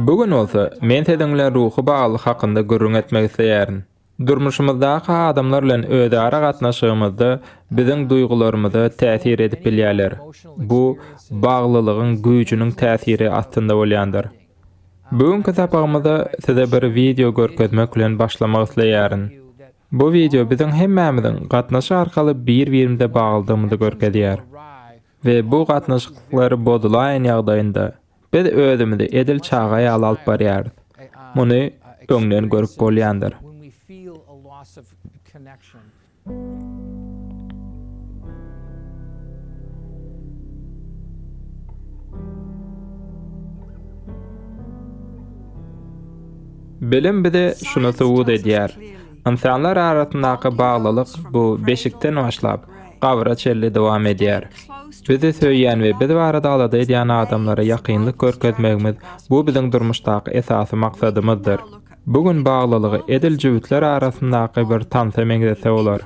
Bu gün bolsa men siziň bilen ruhy baglylyk hakynda gürrüň etmek isleýärin. Durmuşymyzdaky adamlar bilen özara gatnaşygymyzda biziň duýgularymyza täsir edip bilýärler. Bu baglylygyň güýjüniň täsiri astynda bolýandyr. Bu günki sapagymyza size bir wideo görkezmek bilen başlamak isleýärin. Bu wideo biziň hemmämiziň gatnaşyk arkaly bir-birimize baglydygymyzy görkezýär. We bu gatnaşyklar bozulaýan ýagdaýynda, biz özümizi edil çaga ýaly alyp barýarys. Muny öňden görüp bolýandyr. Bilim bize şuny subut edýär, ynsanlar arasyndaky baglylyk bu beşikden başlap, gabra çenli dowam edýär. Bizi söýýän we biz barada alada edýän adamlara ýakynlyk görkezmegimiz bu biziň durmuşdaky esasy maksadymyzdyr. Bu gün baglylygy edil jübütler arasyndaky bir tansa meňzetse bolar.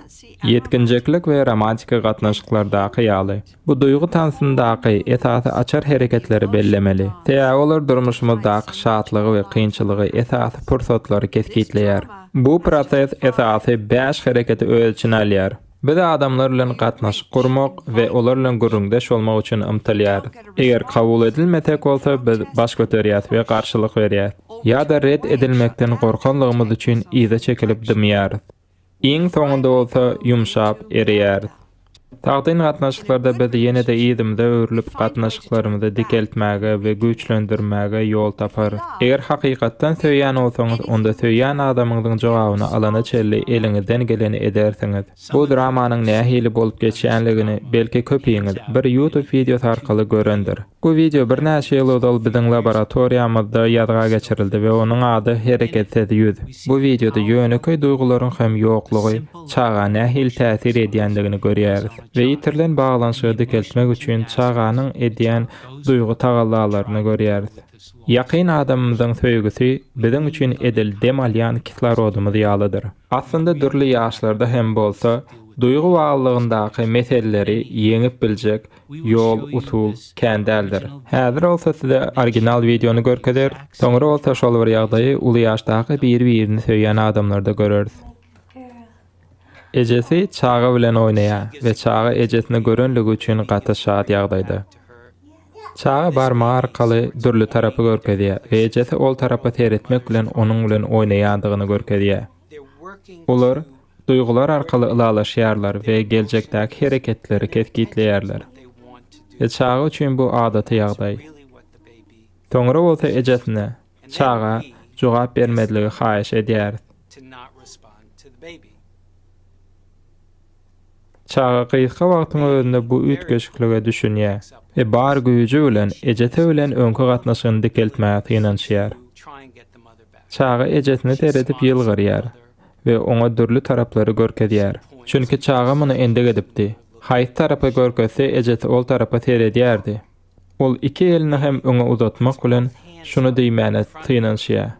Ýetginjeklik we romantiki gatnaşyklardaky ýaly. Bu duýgy tansyndaky esasy açar hereketleri bellemeli. Sebäbi olar durmuşymyzdaky şatlygy we kynçylygy, esasy pursatlary kesgitleýär. Bu proses esasy bäş hereketi öz içine alýar. Biz adamlar bilen gatnaşyk gurmak we olar bilen gürrüňdeş bolmak üçin ymtylýarys. Eger kabul edilmesek bolsa biz baş göterýäs we garşylyk berýäs. Ýa-da ret edilmekden gorkanlygymyz üçin yza çekilip dymýarys. Iň soňunda bolsa ýumşap, ereýäris. Sagdyn gatnaşyklarda biz ýene-de yzymyza öwrülip gatnaşyklarymyzy dikeltmäge we güýçlendirmäge ýol taparys. Eger hakykatdan söýýän bolsaňyz, onda söýýän adamyňyzyň jogabyny alana çenli eliňizden geleni edersiňiz. Bu dramanyň nähili bolup geçýänligini belki köpiňiz bir YouTube wideosy arkaly görendir. Bu wideo birnäçe ýyl ozal biziň laboratoriýamyzda ýazga geçirildi we onuň ady Hereketsiz ýüz. Bu wideoda ýönekeý duýgularyň hem ýoklugy çaga nähili täsir edýändigini görýäris we ýitirilen baglanyşygy dikeltmek üçin çaganyň edýän duýgy tagallalaryny görýäris. Ýakyn adamymyzyň söýgüsi biziň üçin edil dem alýan kislorodymyz ýalydyr. Aslynda dürli ýaşlarda hem bolsa duýgy baglylygyndaky meseleleri ýeňip biljek ýol, usul kän däldir. Häzir bolsa size original wideony görkezeris, soňra bolsa şol bir ýagdaýy uly ýaşdaky biri-birini söýýän adamlarda göreris. Ejesi çaga bilen oýnaýar we çaga ejesini görenligi üçin gaty şat ýagdaýda. Çaga barmagy arkaly dürli tarapy görkezýär we ejesi ol tarapa seretmek bilen onuň bilen oýnaýandygyny görkezýär. Olar Duýgular arkaly ylalaşýarlar we geljekdäki hereketleri kesgitleýärler. We çaga üçin bu adaty ýagdaý. Soňra bolsa ejesine, çaga jogap bermezligi haýyş edýäris. Çaga gysga wagtyň özünde bu üýtgeşiklige düşünýär we bar güýji bilen ejesi bilen öňki gatnaşygyny dikeltmäge synanyşýar. Çaga ejesine seredip ýylgyrýar we oňa dürli taraplary görkezýär. Çünki çaga muny endik edipdi. Haýsy tarapa görkezse ejesi ol tarapa seredýärdi. Ol iki elini hem öňe uzatmak bilen şuny diýmäne synanyşýar.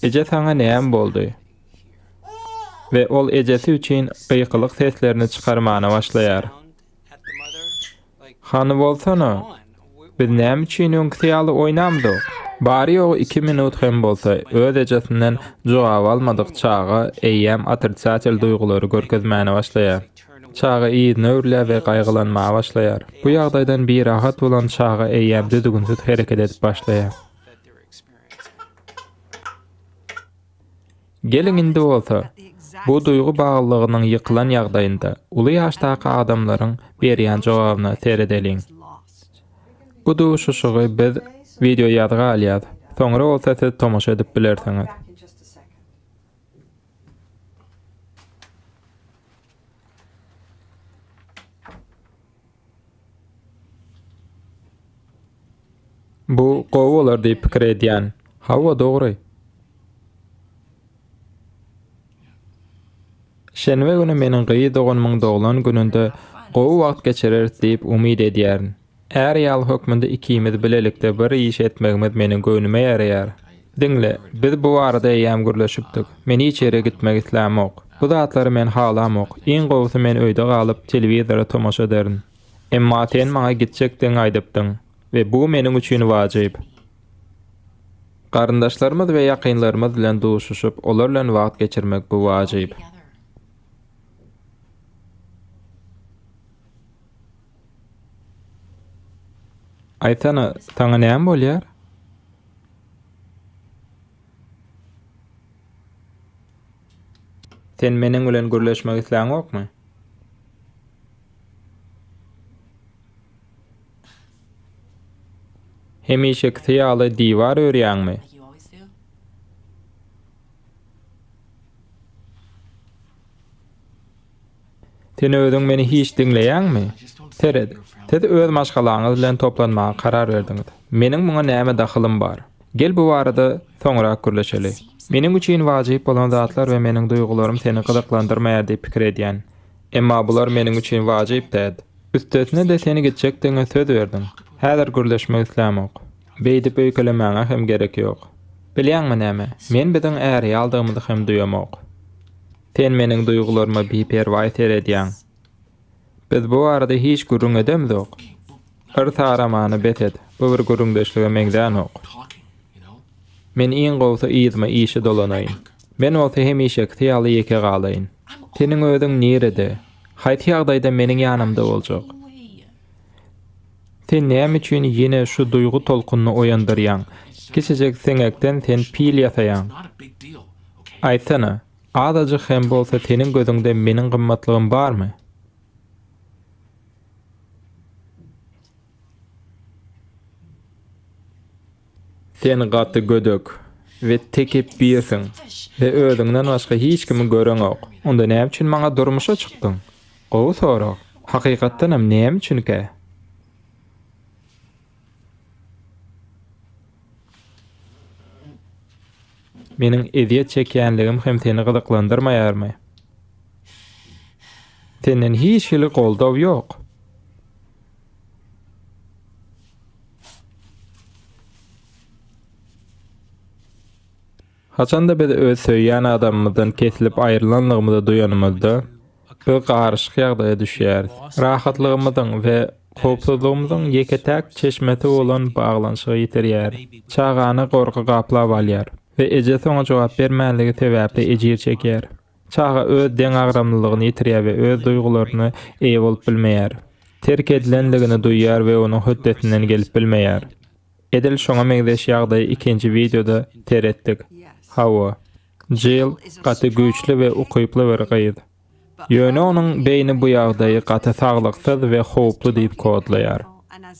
Eje saňa näme boldy? We ol ejesi üçin gykylyk seslerini çykarmana başlaýar. Hany bolsana, biz näme üçin öňküsi ýaly oýnamzok? Bary-ýogy iki minut hem bolsa öz ejesinden jogap almadyk çaga eýýäm otrisatel duýgulary görkezmäne başlaýar. Çaga yzyna öwrülýär we gaýgylanmaga başlaýar. Bu ýagdaýdan birahat bolan çaga eýýäm düzgünsiz hereket edip başlaýar. Geliň indi bolsa, bu duýgy baglylygynyň ýykylan ýagdaýynda uly ýaşdaky adamlaryň berýän jogabyna seredeliň. Bu duşuşygy biz wideoýazga alýas, soňra bolsa siz tomaşa edip bilersiňiz. Bu gowy bolar diýip pikir edýän. Hawa, dogry. Şenbe güni meniň gyz doganymyň doglan gününde gowy wagt geçireris diýip umyt edýärin. Är-aýal hökmünde ikimiz bilelikde bir iş etmegimiz meniň göwnüme ýaraýar. Diňle, biz bu barada eýýäm gürleşipdik. Men hiç ýere gitmek islämok. Bu zatlary men halamok. Iň gowusy men öýde galyp, telewizora tomaşa ederin. Emma sen maňa gitjekdigiňi aýdypdyň we bu meniň üçin wajyp. Garyndaşlarymyz we ýakynlarymyz bilen duşuşyp, olar bilen wagt geçirmek bu wajyp. Aýtsana, saňa näme bolýar? Sen meniň bilen gürleşmek isläňokmy? Hemişekisi ýaly diwar örýäňmi? Sen özüň meni hiç diňleýäňmi? Seret, siz öz maşgalaňyz bilen toplanmaga karar berdiňiz. Meniň muňa näme dahylym bar? Gel bu barada soňrak gürleşeli. Meniň üçin wajyp bolan zatlar we meniň duýgularym seni gyzyklandyrmaýar diýip pikir edýän. Emma bular meniň üçin wajyp däd. Üstesine-de sen gitjekdigiňe söz berdiň. Häzir gürleşmek islämok. Beýdip öýkelemäňe hem gerek ýok. Bilýäňmi näme, men biziň är-aýaldygymyzy hem duýamok. Sen meniň duýgularyma biperwaý seredýäň. Biz bu barada hiç gürrüň edemzok. Yrsaramany bes et, bu bir gürrüňdeşlige meňzänok. Men iň gowusy yzyma işe dolanaýyn. Men bolsa hemişekisi ýaly ýeke galaýyn. Seniň özüň nirede, haýsy ýagdaýda meniň ýanymda boljak? Sen näme üçin ýene şu duýgy tolkunyny oýandyrýaň? Kiçijik siňekden sen pil ýasaýaň. Aýtsana, azajyk hem bolsa seniň gözüňde meniň gymmatlygym barmy? Sen gaty gödek we tekepbirsiň we özüňden başga hiç kimi göreňok. Onda näme üçin maňa durmuşa çykdyň? Gowy sorag. Hakykatdanam näme üçinkä? Meniň ezýet çekýänligim hem seni gyzyklandyrmaýarmy? Senden hiç hili goldaw ýok. Haçanda biz öz söýýän adamymyzdan kesilip aýrylanlygymyzy duýanymyzda, biz garyşyk ýagdaýa düşýäris. Rahatlygymyzyň we howpsuzlygymyzyň ýeke-täk çeşmesi bolan baglanyşygy ýitirýäris. Çagany gorky gaplap alýar we ejesi oňa jogap bermänligi sebäpli ejir çekýär. Çaga öz deňagramlylygyny ýitirýär we öz duýgularyna eýe bolup bilmeýär. Terk edilenligini duýýar we onuň hötdesinden gelip bilmeýär. Edil şoňa meňzeş ýagdaýy ikinji wideoda seretdik. Hawa, Jill gaty güýçli we ukyply bir gyz. Ýöne onuň beýni bu ýagdaýy gaty saglyksyz we howply diýip kodlaýar.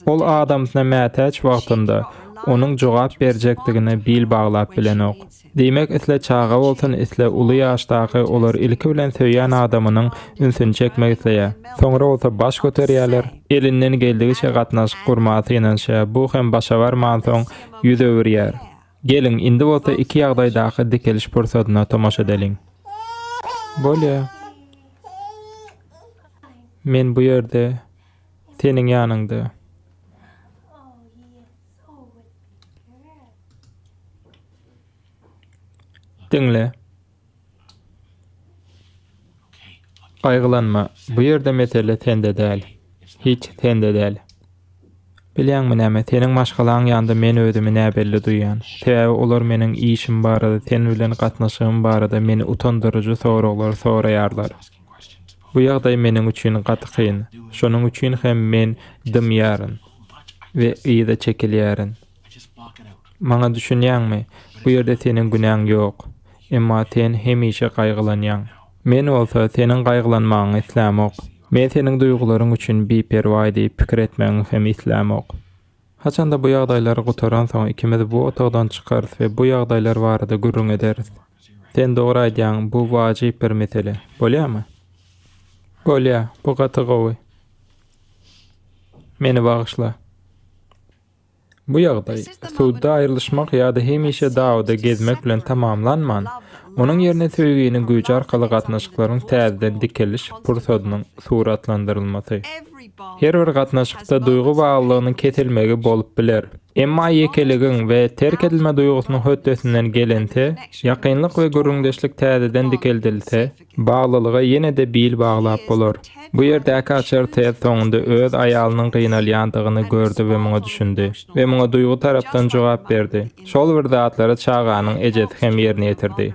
Ol adamsyna mätäç wagtynda onuň jogap berjekdigine bil baglap bilenok. Diýmek, isle çaga bolsun, isle uly ýaşdaky, olar ilki bilen söýýän adamynyň ünsüni çekmek isleýär. Soňra bolsa baş göterýärler, elinden geldigiçe gatnaşyk gurmaga synanyşýar, bu hem başa barmansoň ýüz öwürýär. Geliň, indi bolsa iki ýagdaýdaky dikeliş pursadyna tomaşa edeliň. Bolýa. Men bu ýerde, seniň ýanyňda. Diňle. Gaýgylanma, bu ýerde mesele sende däl. Hiç sende däl. Bilýäňmi näme, seniň maşgalaň ýanynda men özümi näbelli duýýan. Sebäbi olar meniň işim barada, sen bilen gatnaşygym barada meni utandyryjy soraglary soraýarlar. Bu ýagdaý meniň üçin gaty kyn. Şonuň üçin hem men dymýaryn we yza çekilýärin. Maňa düşünýäňmi? Bu ýerde seniň günäň ýok. Emma sen hemişe gaýgylanýaň. Men bolsa seniň gaýgylanmagyňy islämok. Men seniň duýgularyň üçin biperwaý diýip pikir etmegiňi hem islämok. Haçanda bu ýagdaýlar gutaransoň ikimiz bu otagdan çykarys we bu ýagdaýlar barada gürrüň ederis. Sen dogry aýdýaň, bu wajyp bir mesele. Bolýamy? Bolýa, bu gaty gowy. Meni bagyşla. Bu ýagdaý, sudda aýrylyşmak ýa-da hemişe dawada gezmek bilen tamamlanman, Onuň ýerine söýginiň güýji arkaly gatnaşyklaryň täzeden dikeliş pursadynyň suratlandyrylmasy. Her bir gatnaşykda duýgy baglylygynyň kesilmegi bolup biler. Emma ýekeligiň we terk edilme duýgusynyň hötdesinden gelinse, ýakynlyk we gürrüňdeşlik täzeden dikeldilse, baglylyga ýene-de bil baglap bolar. Bu ýerdäki açar Ted soňunda öz aýalynyň gynalýandygyny gördi we muňa düşündi. We muňa duýgy tarapdan jogap berdi. Şol bir zatlary çaganyň ejesi hem ýerine ýetirdi.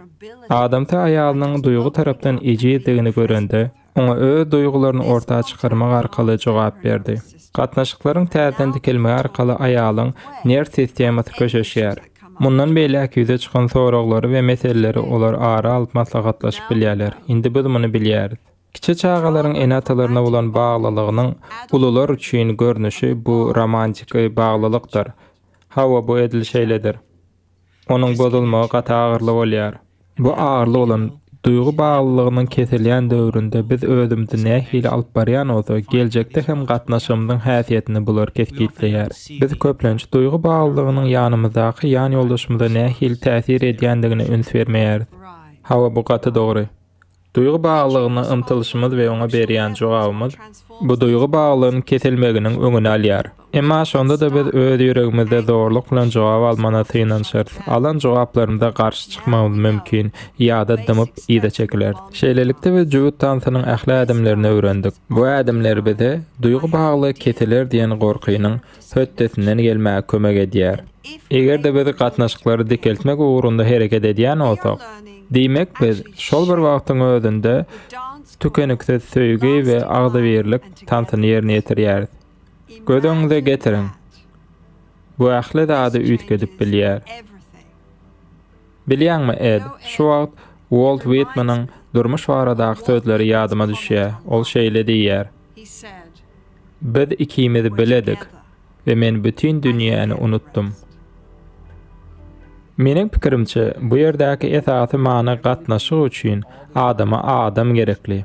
Adamsy aýalynyň duýgy tarapdan ejizdigini görende, oňa öz duýgularyny orta çykarmak arkaly jogap berdi. Gatnaşyklaryň täzeden dikelmegi arkaly aýalyň nerw sistemasy köşeşýär. Mundan beýläk ýüze çykan soraglary we meseleleri olar ara alyp maslahatlaşyp bilýärler. Indi biz muny bilýäris. Kiçi çagalaryň ene-atalaryna bolan baglylygynyň ulular üçin görnüşi bu romantiki baglylykdyr. Hawa, bu edil şeýledir. Onuň bozulmagy gaty agyrly bolýar. Bu agyrly bolan duýgy baglylygynyň kesilýän döwründe biz özümizi nähili alyp barýan bolsak, geljekde hem gatnaşygymyzyň häsiýetini bular kesgitleýär. Biz köplenç duýgy baglylygynyň ýanymyzdaky ýan ýoldaşymyza nähili täsir edýändigine üns bermeýäris. Hawa, bu gaty dogry. Duýgy baglylygyna ymtylyşymyz we oňa berýän jogabymyz bu duýgy baglylygyň kesilmeginiň öňüni alýar. Emma şonda-da biz öz ýüregimizde zorluk bilen jogap almana synanyşarys, alan jogaplarymyza garşy çykmagymyz mümkin ýa-da dymyp yza çekileris. Şeýlelikde biz jübüt tansynyň ähli ädimlerini öwrendik. Bu ädimler bize duýgy baglylygy kesiler diýen gorkynyň hötdesinden gelmäge kömek edýär. Eger-de biz gatnaşyklary dikeltmek ugrunda hereket edýän bolsak, diýmek biz şol bir wagtyň özünde tükeniksiz söýgi we agzybirlik tansyny ýerine ýetirýäris. Göz öňüňize getiriň, bu ähli zady üýtgedip bilýär. Bilýäňmi, Ed, şu wagt Uolt Uitmanyň durmuş baradaky sözleri ýadyma düşýär. Ol şeýle diýýär, Biz ikimiz biledik we men bütin dünýäni unutdym. Meniň pikirimçe, bu ýerdäki esasy many gatnaşyk üçin adama adam gerekli.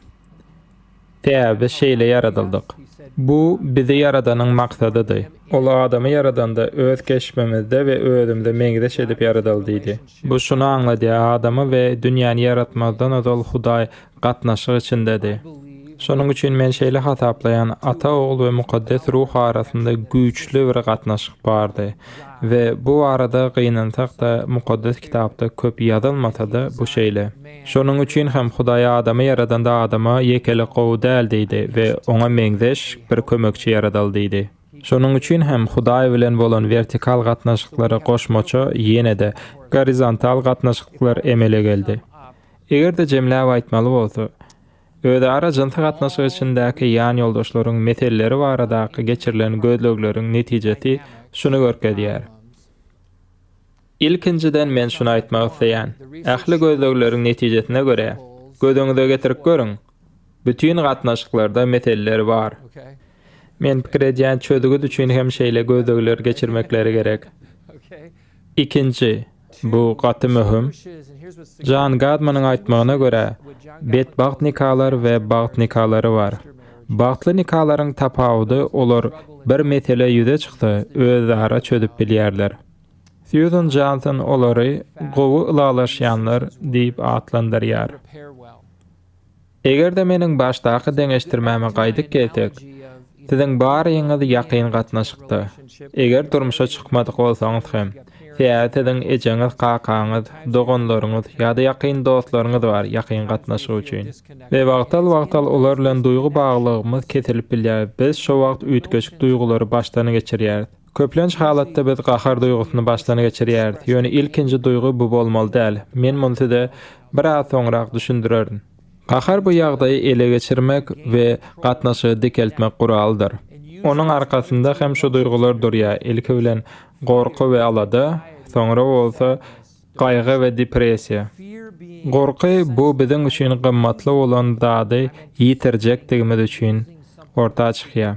Sebäbi biz şeýle ýaradyldyk. Bu bizi ýaradanyň maksadydy. Ol adamy ýaradanda öz keşbimizde we özümize meňzeş edip ýaradaly diýdi. Bu şuny aňladýar, adamy we dünýäni ýaratmazdan ozal Hudaý gatnaşyk içindedi. Şonuň üçin men şeýle hasaplaýan, Ata, Ogul we Mukaddes Ruh arasynda güýçli bir gatnaşyk bardy. We bu barada gynansak-da, Mukaddes Kitapda köp ýazylmasa-da, bu şeýle. Şonuň üçin hem Hudaý adamy ýaradanda adama ýekelik gowy däl diýdi we oňa meňzeş bir kömekçi ýaradaly diýdi. Şonuň üçin hem Hudaý bilen bolan wertikal gatnaşyklara goşmaça ýene-de gorizontal gatnaşyklar emele geldi. Eger-de jemläp aýtmaly bolsa, özara jynsy gatnaşyk içindäki ýan ýoldaşlaryň meseleleri baradaky geçirilen gözlegleriň netijesi şuny görkezýär. Ilkinjiden men şuny aýtmak isleýän, ähli gözlegleriň netijesine görä, göz öňüňize getirip görüň, bütin gatnaşyklarda meseleler bar. Men pikir edýän çözgüt üçin hem şeýle gözlegleri geçirmekleri gerek. Ikinji, bu gaty möhüm, Jan Gadmanyň aýtmagyna görä, betbagt nikalar we bagt nikalary bar. Bagtly nikalaryň tapawudy olar bir mesele ýüze çyksa özara çözüp bilýärler. Sýuzan Janson olary gowy ylalaşýanlar diýip atlandyrýar. Eger-de meniň başdaky deňeşdirmäme gaýdyp gelsek, siziň baryňyz ýakyn gatnaşykda, eger durmuşa çykmadyk bolsaňyz hem, sebäbi siziň ejeňiz, kakaňyz, doganlaryňyz ýa-da ýakyn dostlaryňyz bar ýakyn gatnaşyk üçin. We wagtal-wagtal olar bilen duýgy baglylygymyz kesilip bilýär, biz şo wagt üýtgeşik duýgulary başdan geçirýäris. Köplenç halatda biz gahar duýgusyny başdan geçirýäris, ýöne ilkinji duýgy bu bolmaly däl. Men muny size biraz soňrak düşündirerin. Gahar bu ýagdaýy ele geçirmek we gatnaşygy dikeltmek guralydyr. Onuň arkasynda hem şu duýgular durýar, ilki bilen gorky we alada, soňra bolsa gaýgy we depressiýa. Gorky bu biziň üçin gymmatly bolan zady ýitirjekdigimiz üçin orta çykýar.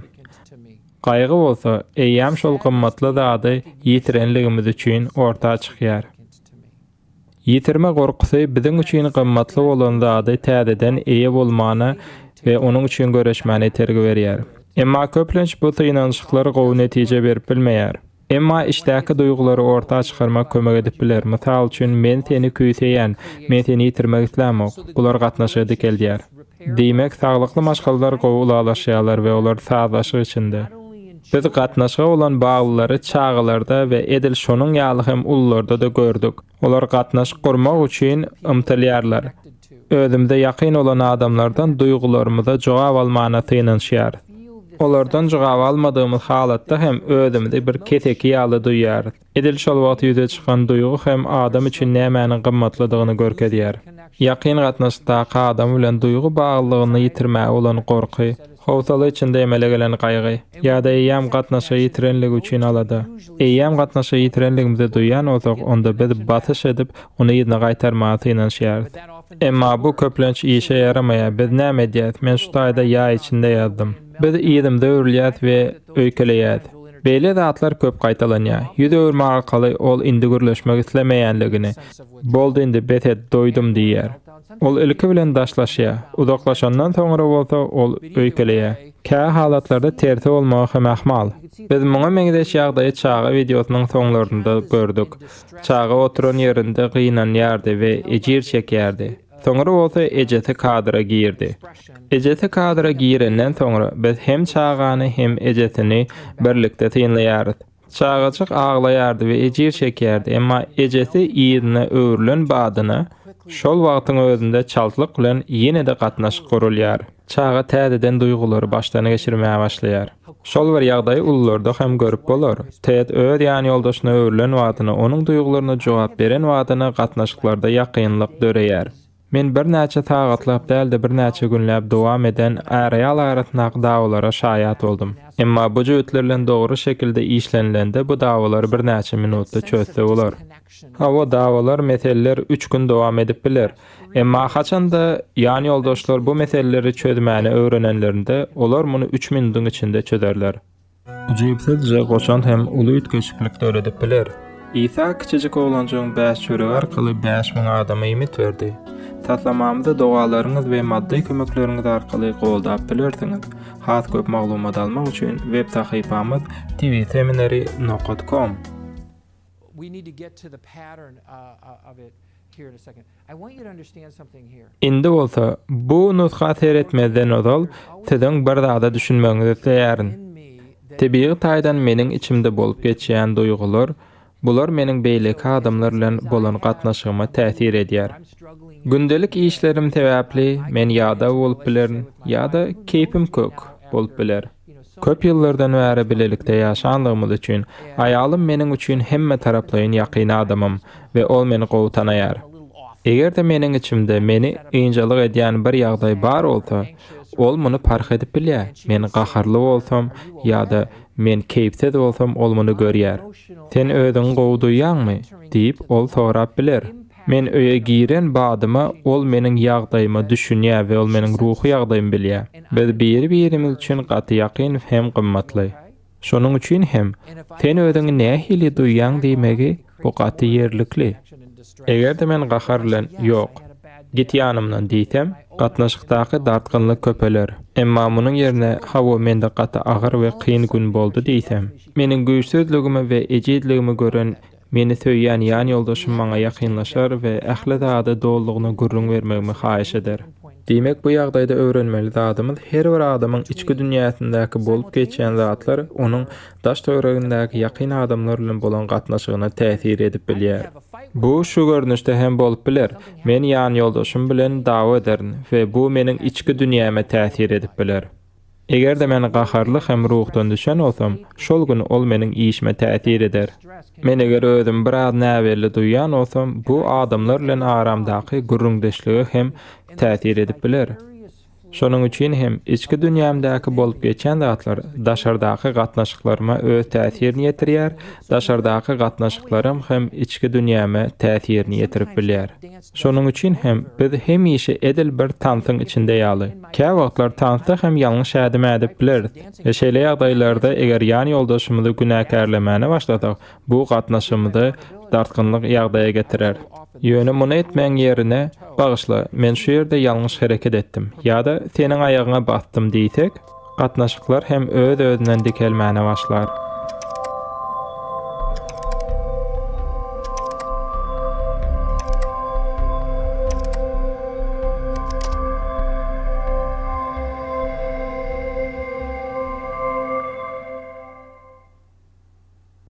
Gaýgy bolsa, eýýäm şol gymmatly zady ýitirenligimiz üçin orta çykýar. Ýitirme gorkusy biziň üçin gymmatly bolan zady täzeden eýe bolmana we onuň üçin göreşmäne itergi berýär. Emma köplenç bu synanyşyklar gowy netije berip bilmeýär. Emma içdäki duýgulary orta çykarmak kömek edip biler. Mysal üçin, men seni küýseýän, men seni ýitirmek islämok. Bular gatnaşygy dikeldýär. Diýmek, saglykly maşgalalar gowy ylalaşýarlar we olar sazlaşyk içinde. Biz gatnaşyga bolan baglylary çagalarda we edil şonuň ýaly hem ulularda-da gördük. Olar gatnaşyk gurmak üçin ymtylýarlar. Özümize ýakyn bolan adamlardan duýgularymyza jogap almana synanyşýarys. Olardan jogap almadygymyz halatda hem özümizi bir keseki ýaly duýýarys. Edil şol wagt ýüze çykan duýgy hem adam üçin nämäniň gymmatlydygyny görkezýär. Ýakyn gatnaşykdaky adam bilen duýgy baglylygyny ýitirmäge bolan gorky, howsala içinde emele gelen gaýgy, ýa-da eýýäm gatnaşygy ýitirenligi üçin alada. Eýýäm gatnaşygy ýitirenligimizi duýýan bolsak, onda biz basyş edip, ony yzyna gaýtarmaga synanyşýarys. Emma bu köplenç işe ýaramaýar. Biz näme edýäris? Men şu taýda ýaý içinde ýazdym. Biz yzymyza öwrülýäris we öýkeleýäris. Beýle zatlar köp gaýtalanýar. Ýüz öwürme arkaly ol indi gürleşmek islemeýänligini, Boldy indi, bes et, doýdum diýýär. Ol ilki bilen daşlaşýar. Uzaklaşandan soňra bolsa ol öýkeleýär. Kä halatlarda tersi bolmagy hem ahmal. Biz muňa meňzeş ýagdaýy çaga wideosynyň soňlarynda gördük. Çaga oturan ýerinde gynanýardy we ejir çekýärdi. Soňra bolsa ejesi kadra girdi. Ejesi kadra girenden soňra biz hem çagany hem ejesini birlikde synlaýarys. Çagajyk aglaýardy we ejir çekýärdi, emma ejesi yzyna öwrülen badyna, şol wagtyň özünde çaltlyk bilen ýene-de gatnaşyk gurulýar. Çaga täzeden duýgulary başdan geçirmäge başlaýar. Şol bir ýagdaýy ulularda hem görüp bolar. Ted öz ýanýoldaşyna öwrülen wagtyna, onuň duýgularyna jogap beren wagtyna gatnaşyklarda ýakynlyk döreýär. Men birnäçe sagatlap däl-de birnäçe günläp dowam eden är-aýal arasyndaky dawalara şaýat boldum. Emma bu jübütler bilen dogry şekilde işlenilende bu dawalary birnäçe minutda çözse bolar. Hawa, dawalar, meseleler üç gün dowam edip biler. Emma haçanda ýanýoldaşlar bu meseleleri çözmäni öwrenenlerinde, olar muny üç minudyň içinde çözerler. Ujypsyzja goşant hem uly üýtgeşiklik döredip biler. Isa kiçijik oglanjygyň bäş çöregi arkaly 5000 adama iýmit berdi. Taslamamyzy dogalaryňyz we maddy kömekleriňiz arkaly goldap bilersiňiz. Has köp maglumat almak üçin web sahypamyz tvseminary nokat kom. Indi bolsa, bu nusga seretmezden ozal, siziň bir zada düşünmegiňizi isleýärin. Tebigy taýdan meniň içimde bolup geçýän duýgular, bular meniň beýleki adamlar bilen bolan gatnaşygyma täsir edýär. Gündelik işlerim sebäpli men ýadaw bolup bilerin ýa-da keýpim kök bolup biler. Köp ýyllardan bäri bilelikde ýaşanlygymyz üçin, aýalym meniň üçin hemme taraplaýyn ýakyn adamym we ol meni gowy tanaýar. Eger-de meniň içimde meni ynjalyk edýän bir ýagdaý bar bolsa, ol muny parh edip bilýär. Men gaharly bolsam ýa-da men keýpsiz bolsam ol muny görýär. Sen özüňi gowy duýýaňmy? diýip, ol sorap biler. Men öýe giren badyma ol meniň ýagdaýyma düşünýär we ol meniň ruhy ýagdaýymy bilýär. Biz biri-birimiz üçin gaty ýakyn hem gymmatly. Şonuň üçin hem, sen özüňi nähili duýýaň diýmegi bu gaty ýerlikli. Eger-de men gahar bilen Ýok, git ýanymdan diýsem, gatnaşykdaky dartgynlyk köpeler. Emma munuň ýerine Hawa, mende gaty agyr we kyn gün boldy diýsem, meniň güýçsüzligimi we ejizligimi gören Meni söýýän ýan ýoldaşym maňa ýakynlaşar we ähli zady dolulygyna gürrüň bermegimi haýyş eder. Diýmek, bu ýagdaýda öwrenmeli zadymyz her bir adamyň içki dünýäsindäki bolup geçýän zatlar onuň daş-töweregindäki ýakyn adamlar bilen bolan gatnaşygyna täsir edip bilýär. Bu şu görnüşde hem bolup biler, men ýan ýoldaşym bilen dawa ederin we bu meniň içki dünýäme täsir edip biler. Eger-de men gaharly hem ruhdan düşen bolsam, şol gün ol meniň işime täsir eder. Men eger özümi biraz näbelli duýýan bolsam, bu adamlar bilen aramdaky gürrüňdeşlige hem täsir edip biler. Şonuň üçin hem içki dünýämdäki bolup geçýän zatlar daşardaky gatnaşyklaryma öz täsirini ýetirýär, daşardaky gatnaşyklarym hem içki dünýäme täsirini ýetirip bilýär. Şonuň üçin hem biz hemişe edil bir tansyň içinde ýaly. Käwagtlar tansda hem ýalňyş ädim ädip bileris we şeýle ýagdaýlarda eger ýan ýoldaşymyzy günäkärlemäne başlasak, bu gatnaşygymyzy dartgynly ýagdaýa getirer. Ýöne muny etmegiň ýerine, Bagyşla, men şu ýerde ýalňyş hereket etdim ýa-da seniň aýagyňa basdym diýsek, gatnaşyklar hem öz-özünden dikelmäne başlar.